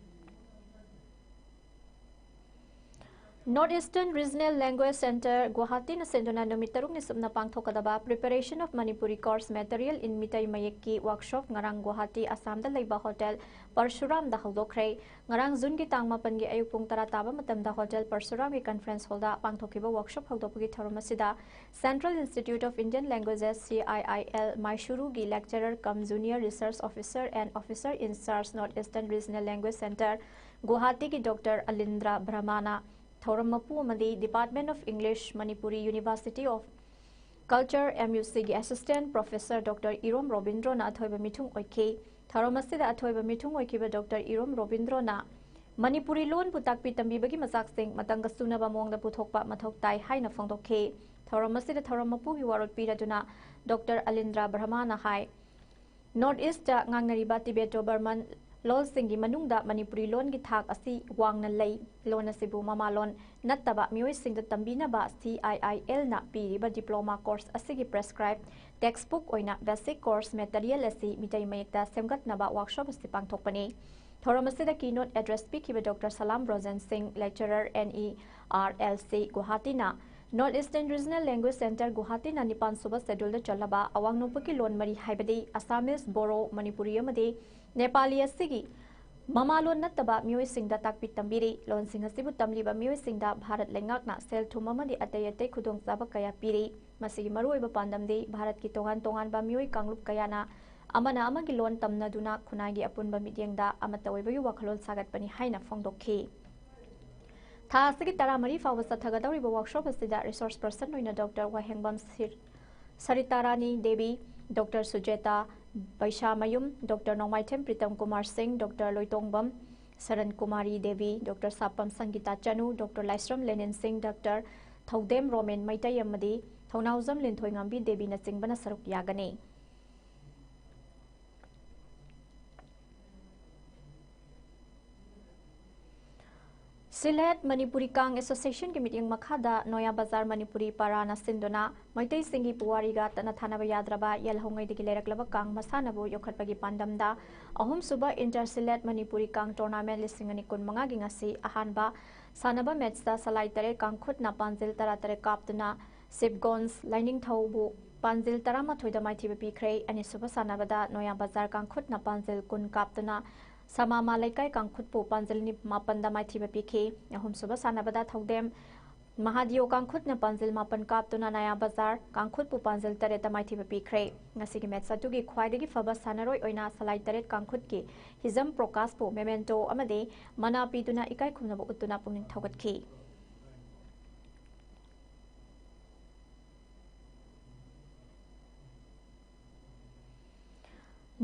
North Eastern Regional Language Centre, ꯒꯨꯋꯥꯍꯥꯇꯤꯅ ꯁꯤꯟꯗꯨꯅ ꯅꯨꯃꯤꯠ ꯇꯔꯨꯛꯅꯤ ꯁꯨꯞꯅ ꯄꯥꯡꯊꯣꯛꯀꯗꯕ Preparation of Manipuri Course Material in Meitei ꯃꯌꯦꯛꯀꯤ ꯋꯥꯔꯛꯁꯣꯞ ꯉꯔꯥꯡ ꯒꯨꯋꯥꯍꯥꯇꯤ, ꯑꯁꯥꯝꯗ ꯂꯩꯕ ꯍꯣꯇꯦꯜ ꯄꯔꯁꯨꯔꯥꯝꯗ ꯍꯧꯗꯣꯛꯈ꯭ꯔꯦ꯫ ꯉꯔꯥꯡ ꯖꯨꯟꯒꯤ ꯇꯥꯡ ꯃꯥꯄꯟꯒꯤ ꯑꯌꯨꯛ ꯄꯨꯡ ꯇꯔꯥ ꯇꯥꯕ ꯃꯇꯝꯗ ꯍꯣꯇꯦꯜ ꯄꯔꯁꯨꯔꯥꯝꯒꯤ ꯀꯟꯐꯔꯦꯟꯁ ꯍꯣꯜꯗ ꯄꯥꯡꯊꯣꯛꯈꯤꯕ ꯋꯥꯔꯛꯁꯣꯞ ꯍꯧꯗꯣꯛꯄꯒꯤ ꯊꯧꯔꯝ ꯑꯁꯤꯗ Central Institute of Indian Languages, C I I L, ꯃꯥꯏꯁꯨꯔꯨꯒꯤ lecturer cum junior research officer and officer in charge North Eastern Regional Language Centre, ꯒꯨꯋꯥꯍꯥꯇꯤꯒꯤ ꯗꯣꯛꯇꯔ ꯑꯂꯤꯟꯗ꯭ꯔ ꯕ꯭ꯔꯍꯃꯅ ꯊꯧꯔꯝ ꯃꯄꯨ ꯑꯃꯗꯤ Department of English, Manipuri University of Culture, M U C ꯒꯤ assistant professor doctor ꯏꯔꯣꯝ ꯔꯣꯕꯤꯟꯗ꯭ꯔꯣꯅ ꯑꯊꯣꯏꯕ ꯃꯤꯊꯨꯡ ꯑꯣꯏꯈꯤ꯫ ꯊꯧꯔꯝ ꯑꯁꯤꯗ ꯑꯊꯣꯏꯕ ꯃꯤꯊꯨꯡ ꯑꯣꯏꯈꯤꯕ ꯗꯣꯛꯇꯔ ꯏꯔꯣꯝ ꯔꯣꯕꯤꯟꯗ꯭ꯔꯣꯅ ꯃꯅꯤꯄꯨꯔꯤ ꯂꯣꯟꯕꯨ ꯇꯥꯛꯄꯤ ꯇꯝꯕꯤꯕꯒꯤ ꯃꯆꯥꯛꯁꯤꯡ ꯃꯇꯝꯒ ꯆꯨꯅꯕ ꯃꯑꯣꯡꯗ ꯄꯨꯊꯣꯛꯄ ꯃꯊꯧ ꯇꯥꯏ ꯍꯥꯏꯅ ꯐꯣꯡꯗꯣꯛꯈꯤ꯫ ꯊꯧꯔꯝ ꯑꯁꯤꯗ ꯊꯧꯔꯝ ꯃꯄꯨꯒꯤ ꯋꯥꯔꯣꯜ ꯄꯤꯔꯗꯨꯅ ꯗꯣꯛꯇꯔ ꯑꯂꯤꯟꯗ꯭ꯔ ꯕ꯭ꯔꯍꯃꯅ ꯍꯥꯏ, North East ꯇ ꯉꯥꯡꯅꯔꯤꯕ Tibeto Burman ꯂꯣꯜꯁꯤꯡꯒꯤ ꯃꯅꯨꯡꯗ ꯃꯅꯤꯄꯨꯔꯤ ꯂꯣꯟꯒꯤ ꯊꯥꯛ ꯑꯁꯤ ꯋꯥꯡꯅ ꯂꯩ꯫ ꯂꯣꯟ ꯑꯁꯤꯕꯨ ꯃꯃꯥꯂꯣꯟ ꯅꯠꯇꯕ ꯃꯤꯑꯣꯏꯁꯤꯡꯗ ꯇꯝꯕꯤꯅꯕ C I I L ꯅ ꯄꯤꯔꯤꯕ diploma course ꯑꯁꯤꯒꯤ prescribed textbook ꯑꯣꯏꯅ basic course material ꯑꯁꯤ ꯃꯤꯇꯩ ꯃꯌꯦꯛꯇ ꯁꯦꯝꯒꯠꯅꯕ ꯋꯥꯔꯛꯁꯣꯞ ꯑꯁꯤ ꯄꯥꯡꯊꯣꯛꯄꯅꯤ꯫ ꯊꯧꯔꯝ ꯑꯁꯤꯗ keynote address ꯄꯤꯈꯤꯕ ꯗꯣꯛꯇꯔ ꯁꯂꯥꯝ ꯕ꯭ꯔꯣꯖꯦꯟ ꯁꯤꯡ, lecturer, N E R L C, ꯒꯨꯋꯥꯍꯥꯇꯤꯅ North Eastern Regional Language Centre, ꯒꯨꯋꯥꯍꯥꯇꯤꯅ ꯅꯤꯄꯥꯟ ꯁꯨꯕ schedule ꯗ ꯆꯜꯂꯕ ꯑꯋꯥꯡ ꯅꯣꯡꯄꯣꯛꯀꯤ ꯂꯣꯟ ꯃꯔꯤ ꯍꯥꯏꯕꯗꯤ Assamese, Bodo, Manipuri ꯑꯃꯗꯤ ꯅꯦꯄꯥꯂꯤ ꯑꯁꯤꯒꯤ ꯃꯃꯥꯂꯣꯟ ꯅꯠꯇꯕ ꯃꯤꯑꯣꯏꯁꯤꯡꯗ ꯇꯥꯛꯄꯤ ꯇꯝꯕꯤꯔꯤ꯫ ꯂꯣꯟꯁꯤꯡ ꯑꯁꯤꯕꯨ ꯇꯝꯂꯤꯕ ꯃꯤꯑꯣꯏꯁꯤꯡꯗ ꯚꯥꯔꯠ ꯂꯩꯉꯥꯛꯅ ꯁꯦꯜ ꯊꯨꯝ ꯑꯃꯗꯤ ꯑꯇꯩ ꯑꯇꯩ ꯈꯨꯗꯣꯡꯆꯥꯕ ꯀꯌꯥ ꯄꯤꯔꯤ꯫ ꯃꯁꯤꯒꯤ ꯃꯔꯨꯑꯣꯏꯕ ꯄꯥꯟꯗꯝꯗꯤ ꯚꯥꯔꯠꯀꯤ ꯇꯣꯉꯥꯟ ꯇꯣꯉꯥꯟꯕ ꯃꯤꯑꯣꯏ ꯀꯥꯡꯂꯨꯞ ꯀꯌꯥꯅ ꯑꯃꯅ ꯑꯃꯒꯤ ꯂꯣꯟ ꯇꯝꯅꯗꯨꯅ ꯈꯨꯟꯅꯥꯏꯒꯤ ꯑꯄꯨꯟꯕ ꯃꯤꯠꯌꯦꯡꯗ ꯑꯃꯠꯇ ꯑꯣꯏꯕꯒꯤ ꯋꯥꯈꯜꯂꯣꯟ ꯁꯥꯒꯠꯄꯅꯤ ꯍꯥꯏꯅ ꯐꯣꯡꯗꯣꯛꯈꯤ꯫ ꯊꯥ ꯑꯁꯤꯒꯤ ꯇꯔꯥꯃꯔꯤ ꯐꯥꯎꯕ ꯆꯠꯊꯒꯗꯧꯔꯤꯕ ꯋꯥꯔꯛꯁꯣꯞ ꯑꯁꯤꯗ ꯔꯤꯁꯣꯔꯁ ꯄꯔꯁꯟ ꯑꯣꯏꯅ ꯗꯣꯛꯇꯔ ꯋꯥꯍꯦꯡꯕꯝ ꯁꯤꯔ-, Saritarani Devi, doctor Sujata Baisamayum, doctor Nongmaithem Pritam Kumar Singh, doctor Loitongbam Saran Kumari Devi, doctor Sapam Sangita Chanu, doctor Laishram Lenin Singh, doctor ꯊꯧꯗꯦꯝ Roman Meitei ꯑꯃꯗꯤ ꯊꯧꯅꯥꯎꯖꯝ ꯂꯤꯟꯊꯣꯏꯉꯥꯝꯕꯤ ꯗꯦꯕꯤꯅꯆꯤꯡꯕꯅ ꯁꯔꯨꯛ ꯌꯥꯒꯅꯤ꯫ ꯁꯤꯜꯍꯦꯠ ꯃꯅꯤꯄꯨꯔꯤ ꯀꯥꯡ ꯑꯦꯁꯣꯁꯤꯌꯦꯁꯟꯒꯤ ꯃꯤꯠꯌꯦꯡ ꯃꯈꯥꯗ ꯅꯣꯌꯥ ꯕꯖꯥꯔ ꯃꯅꯤꯄꯨꯔꯤ ꯄꯥꯔꯥꯅ ꯁꯤꯟꯗꯨꯅ ꯃꯩꯇꯩꯁꯤꯡꯒꯤ ꯄꯨꯋꯥꯔꯤꯒ ꯇꯠꯅ ꯊꯥꯅꯕ ꯌꯥꯗ꯭ꯔꯕ ꯌꯦꯜꯍꯧꯉꯩꯗꯒꯤ ꯂꯩꯔꯛꯂꯕ ꯀꯥꯡ ꯃꯁꯥꯟꯅꯕꯨ ꯌꯣꯛꯈꯠꯄꯒꯤ ꯄꯥꯟꯗꯝꯗ ꯑꯍꯨꯝꯁꯨꯕ ꯏꯟꯇꯔ ꯁꯤꯜꯍꯦꯠ ꯃꯅꯤꯄꯨꯔꯤ ꯀꯥꯡ ꯇꯣꯔꯅꯥꯃꯦꯟ ꯂꯤꯁꯤꯡ ꯑꯅꯤ ꯀꯨꯟꯃꯉꯥꯒꯤ ꯉꯁꯤ ꯑꯍꯥꯟꯕ ꯁꯥꯟꯅꯕ ꯃꯦꯠꯆꯇ ꯁꯂꯥꯏ ꯇꯔꯦꯠ ꯀꯥꯡꯈꯨꯠꯅ ꯄꯥꯟꯖꯤꯜ ꯇꯔꯥꯇꯔꯦꯠ ꯀꯥꯞꯇꯨꯅ ꯁꯤꯕꯒꯣꯟꯁ ꯂꯥꯏꯅꯤꯡꯊꯧꯕꯨ ꯄꯥꯟꯖꯤꯜ ꯇꯔꯥꯃꯥꯊꯣꯏꯗ ꯃꯥꯏꯊꯤꯕ ꯄꯤꯈ꯭ꯔꯦ꯫ ꯑꯅꯤꯁꯨꯕ ꯁꯥꯟꯅꯕꯗ ꯅꯣꯌꯥ ꯕꯖꯥꯔ ꯀꯥꯡꯈꯨꯠꯅ ꯄꯥꯟꯖꯤꯜ ꯀꯨꯟ ꯀꯥꯞꯇꯨꯅ ꯁꯃꯥꯃꯥ ꯂꯩꯀꯥꯏ ꯀꯥꯡꯈꯨꯠꯄꯨ ꯄꯥꯟꯖꯤꯜ ꯅꯤ-, ꯃꯥꯄꯟꯗ ꯃꯥꯏꯊꯤꯕ ꯄꯤꯈꯤ꯫ ꯑꯍꯨꯝꯁꯨꯕ ꯁꯥꯟꯅꯕꯗ ꯊꯧꯗꯦꯝ ꯃꯍꯥꯗꯤꯌꯣ ꯀꯥꯡꯈꯨꯠꯅ ꯄꯥꯟꯖꯤꯜ ꯃꯥꯄꯟ ꯀꯥꯞꯇꯨꯅ ꯅꯣꯌꯥ ꯕꯖꯥꯔ ꯀꯥꯡꯈꯨꯠꯄꯨ ꯄꯥꯟꯖꯤꯜ ꯇꯔꯦꯠꯇ ꯃꯥꯏꯊꯤꯕ ꯄꯤꯈ꯭ꯔꯦ꯫ ꯉꯁꯤꯒꯤ ꯃꯦꯠꯆ ꯑꯗꯨꯒꯤ ꯈ꯭ꯋꯥꯏꯗꯒꯤ ꯐꯕ ꯁꯥꯟꯅꯔꯣꯏ ꯑꯣꯏꯅ ꯁꯂꯥꯏ ꯇꯔꯦꯠ ꯀꯥꯡꯈꯨꯠꯀꯤ ꯍꯤꯖꯝ ꯄ꯭ꯔꯣꯀꯥꯁꯄꯨ ꯃꯦꯃꯦꯟꯇꯣ ꯑꯃꯗꯤ ꯃꯅꯥ ꯄꯤꯗꯨꯅ ꯏꯀꯥꯏ ꯈꯨꯝꯅꯕ ꯎꯠꯇꯨꯅ ꯄꯨꯛꯅꯤꯡ ꯊꯧꯒꯠꯈꯤ꯫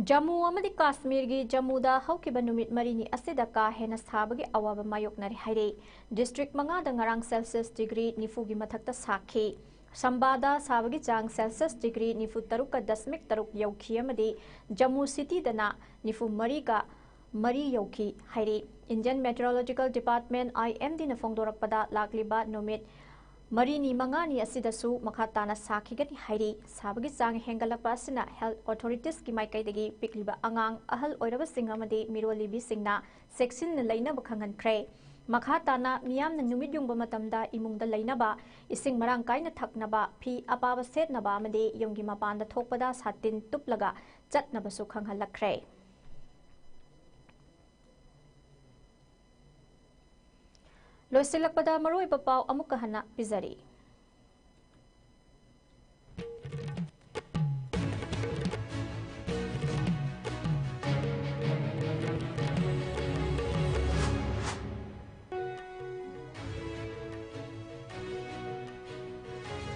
ꯖꯝꯃꯨ ꯑꯃꯗꯤ ꯀꯥꯁꯃꯤꯔꯒꯤ ꯖꯝꯃꯨꯗ ꯍꯧꯈꯤꯕ ꯅꯨꯃꯤꯠ ꯃꯔꯤꯅꯤ ꯑꯁꯤꯗ ꯀꯥ ꯍꯦꯟꯅ ꯁꯥꯕꯒꯤ ꯑꯋꯥꯕ ꯃꯥꯌꯣꯛꯅꯔꯦ ꯍꯥꯏꯔꯦ꯫ ꯗꯤꯁꯇ꯭ꯔꯤꯛ ꯃꯉꯥꯗ ꯉꯔꯥꯡ ꯁꯦꯜꯁꯤꯌꯁ ꯗꯤꯒ꯭ꯔꯤ ꯅꯤꯐꯨꯒꯤ ꯃꯊꯛꯇ ꯁꯥꯈꯤ꯫ ꯁꯝꯕꯥꯗ ꯁꯥꯕꯒꯤ ꯆꯥꯡ ꯁꯦꯜꯁꯤꯌꯁ ꯗꯤꯒ꯭ꯔꯤ ꯅꯤꯐꯨ ꯇꯔꯨꯛꯀ ꯗꯁꯃꯤꯛ ꯇꯔꯨꯛ ꯌꯧꯈꯤ ꯑꯃꯗꯤ ꯖꯝꯃꯨ ꯁꯤꯇꯤꯗꯅ ꯅꯤꯐꯨ ꯃꯔꯤꯒ ꯃꯔꯤ ꯌꯧꯈꯤ ꯍꯥꯏꯔꯤ꯫ Indian Meteorological Department, IMDꯅ ꯐꯣꯡꯗꯣꯔꯛꯄꯗ ꯂꯥꯛꯂꯤꯕ ꯅꯨꯃꯤꯠ ꯃꯔꯤꯅꯤ ꯃꯉꯥꯅꯤ ꯑꯁꯤꯗꯁꯨ ꯃꯈꯥ ꯇꯥꯅ ꯁꯥꯈꯤꯒꯅꯤ ꯍꯥꯏꯔꯤ꯫ ꯁꯥꯕꯒꯤ ꯆꯥꯡ ꯍꯦꯟꯒꯠꯂꯛꯄ ꯑꯁꯤꯅ health authoritiesꯀꯤ ꯃꯥꯏꯀꯩꯗꯒꯤ ꯄꯤꯛꯂꯤꯕ ꯑꯉꯥꯡ, ꯑꯍꯜ ꯑꯣꯏꯔꯕꯁꯤꯡ ꯑꯃꯗꯤ ꯃꯤꯔꯣꯜꯂꯤꯕꯤꯁꯤꯡꯅ ꯆꯦꯛꯁꯤꯟꯅ ꯂꯩꯅꯕ ꯈꯪꯍꯟꯈ꯭ꯔꯦ꯫ ꯃꯈꯥ ꯇꯥꯅ ꯃꯤꯌꯥꯝꯅ ꯅꯨꯃꯤꯠ ꯌꯨꯡꯕ ꯃꯇꯝꯗ ꯏꯃꯨꯡꯗ ꯂꯩꯅꯕ, ꯏꯁꯤꯡ ꯃꯔꯥꯡ ꯀꯥꯏꯅ ꯊꯛꯅꯕ, ꯐꯤ ꯑꯄꯥꯕ ꯁꯦꯠꯅꯕ ꯑꯃꯗꯤ ꯌꯨꯝꯒꯤ ꯃꯄꯥꯟꯗ ꯊꯣꯛꯄꯗ ꯁꯥꯇꯤꯟ ꯇꯨꯞꯂꯒ ꯆꯠꯅꯕꯁꯨ ꯈꯪꯍꯜꯂꯛꯈ꯭ꯔꯦ꯫ ꯂꯣꯏꯁꯤꯜꯂꯛꯄꯗ ꯃꯔꯨꯑꯣꯏꯕ ꯄꯥꯎ ꯑꯃꯨꯛꯀ ꯍꯟꯅ ꯄꯤꯖꯔꯤ꯫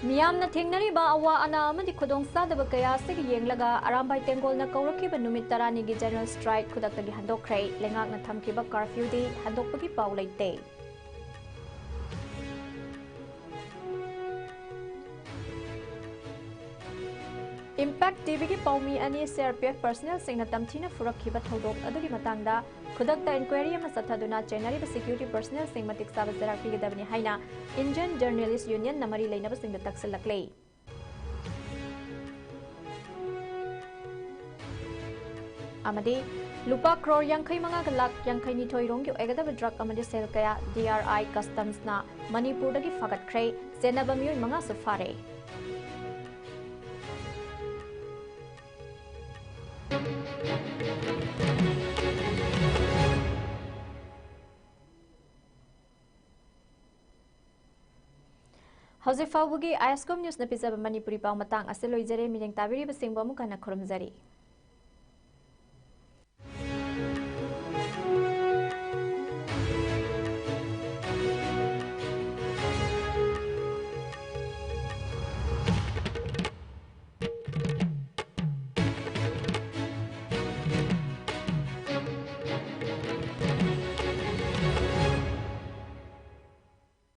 ꯃꯤꯌꯥꯝꯅ ꯊꯦꯡꯅꯔꯤꯕ ꯑꯋꯥ ꯑꯅꯥ ꯑꯃꯗꯤ ꯈꯨꯗꯣꯡꯆꯥꯗꯕ ꯀꯌꯥ ꯑꯁꯤꯒꯤ ꯌꯦꯡꯂꯒ ꯑꯔꯥꯝꯕꯥꯏ ꯇꯦꯡꯒꯣꯜꯅ ꯀꯧꯔꯛꯈꯤꯕ ꯅꯨꯃꯤꯠ ꯇꯔꯥꯅꯤꯒꯤ general strike ꯈꯨꯗꯛꯇꯒꯤ ꯍꯟꯗꯣꯛꯈ꯭ꯔꯦ꯫ ꯂꯩꯉꯥꯛꯅ ꯊꯝꯈꯤꯕ curfewꯗꯤ ꯍꯟꯗꯣꯛꯄꯒꯤ ꯄꯥꯎ ꯂꯩꯇꯦ꯫ Impact TVꯒꯤ ꯄꯥꯎꯃꯤ ꯑꯅꯤ CRPF personnelꯁꯤꯡꯅ ꯇꯝꯊꯤꯅ ꯐꯨꯔꯛꯈꯤꯕ ꯊꯧꯗꯣꯛ ꯑꯗꯨꯒꯤ ꯃꯇꯥꯡꯗ ꯈꯨꯗꯛꯇ inquiry ꯑꯃ ꯆꯠꯊꯗꯨꯅ ꯆꯦꯟꯅꯔꯤꯕ security personnelꯁꯤꯡ ꯃꯇꯤꯛ ꯆꯥꯕ ꯆꯩꯔꯥꯛ ꯄꯤꯒꯗꯕꯅꯤ ꯍꯥꯏꯅ Indian Journalist Unionꯅ ꯃꯔꯤ ꯂꯩꯅꯕꯁꯤꯡꯗ ꯇꯛꯁꯤꯜꯂꯛꯂꯦ꯫ ꯑꯃꯗꯤ ꯂꯨꯄꯥ ꯀ꯭ꯔꯣꯔ ꯌꯥꯡꯈꯩ ꯃꯉꯥꯒ ꯂꯥꯈ ꯌꯥꯡꯈꯩ ꯅꯤꯊꯣꯏ ꯔꯣꯝꯒꯤ ꯑꯣꯏꯒꯗꯕ drug ꯑꯃꯗꯤ ꯁꯦꯜ ꯀꯌꯥ DRI Customsꯅ ꯃꯅꯤꯄꯨꯔꯗꯒꯤ ꯐꯥꯒꯠꯈ꯭ꯔꯦ꯫ ꯆꯦꯟꯅꯕ ꯃꯤꯑꯣꯏ ꯃꯉꯥꯁꯨ ꯐꯥꯔꯦ꯫ ꯍꯧꯖꯤꯛ ꯐꯥꯎꯕꯒꯤ ISCOM Newsꯅ ꯄꯤꯖꯕ ꯃꯅꯤꯄꯨꯔꯤ ꯄꯥꯎ ꯃꯇꯥꯡ ꯑꯁꯤ ꯂꯣꯏꯖꯔꯦ꯫ ꯃꯤꯠꯌꯦꯡ ꯇꯥꯕꯤꯔꯤꯕꯁꯤꯡꯕꯨ ꯑꯃꯨꯛ ꯍꯟꯅ ꯈꯨꯔꯨꯝꯖꯔꯤ꯫